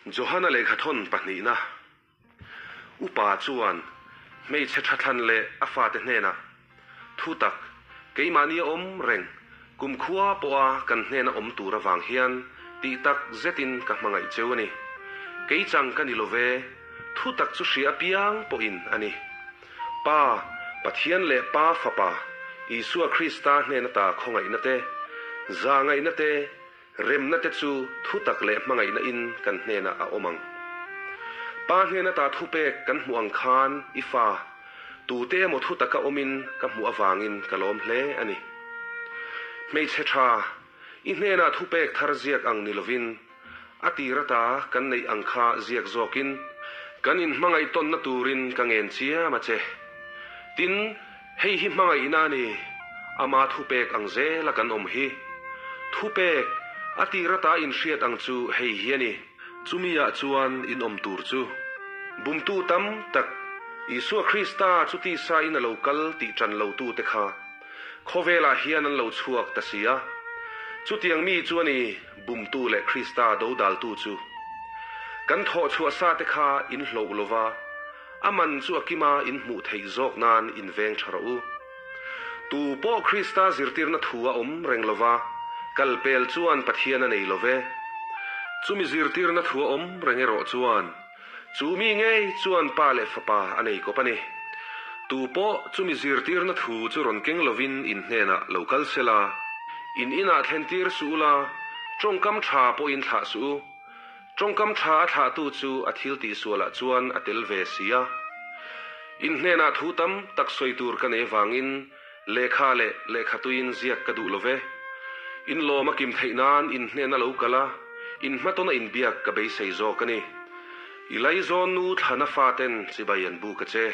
Johana lehkhathawn pahnihna Upa chuan hmeichhe thathlan leh a fate hnenah, Thutak, keimahni a awm reng, kumkhua pawha kan hnena awm tur avang hian tih tak zetin ka hmangaih cheu a ni. Kei chang ka ni lo ve, thutak chu hria apiang pawhin a ni. Pa, Pathian leh Pa Fapa, Isua Krista hnen ata khawngaihna te, zahngaihna te, Remna te chu thutak leh hmangaihna in kan hnenah a awm ang. Pa hnen ata thupek kan hmuh ang khan i fa, tute emaw thutaka awmin ka hmuh avangin ka lawm hle a ni. Hmeichhe tha, i hnenah thupek thar ziak ang ni lovin, a tir ata kan neih ang kha ziak zawkin kan inhmangaih tawnna turin ka ngen chiam a che. Tin, Hei hi hmangaihna a ni, ama thupek ang zela kan awm hi. Thupek, a tir ata inhriat ang chu hei hi a ni. Chumi ah chuan in awm tur chu. Bumtu tam tak, Isua Krista chu tisa in a lo kal tih ṭan lo tute kha khawvelah hian an lo chhuak ta si a. Chutiang mi chu a ni bumtu leh Krista dodaltu chu. Kan thawhchhuah sa te kha in hloh lova. A man chu a kima in hmuh theih zawk nan in veng tha rawh u. Tu pawh Krista zirtirna thu a awm reng lova, kal pel chuan Pathian a nei lo ve. Chumi zirtirna thu a awm reng erawh chuan, chu mi ngei chuan Pa leh Fapa a nei kawp a ni. Tu pawh chumi zirtirna thu chu rawn keng lovin in hnenah lo kal sela, in inah thlentir suh ula, tawngkam tha pawhin thlah suh u. Tawngkam tha a thlahtu chu a thil tihsualah chuan a tel ve si a. In hnenah thu tam tak sawi tur ka nei avangin lehkha leh lehkha tuiin ziak ka duh lo ve. In lawm a kim theih nan in hnena lo kal a, in hmatawna inbiak ka beisei zawk a ni. I laizawn nu thlana faten chibai an buk a che.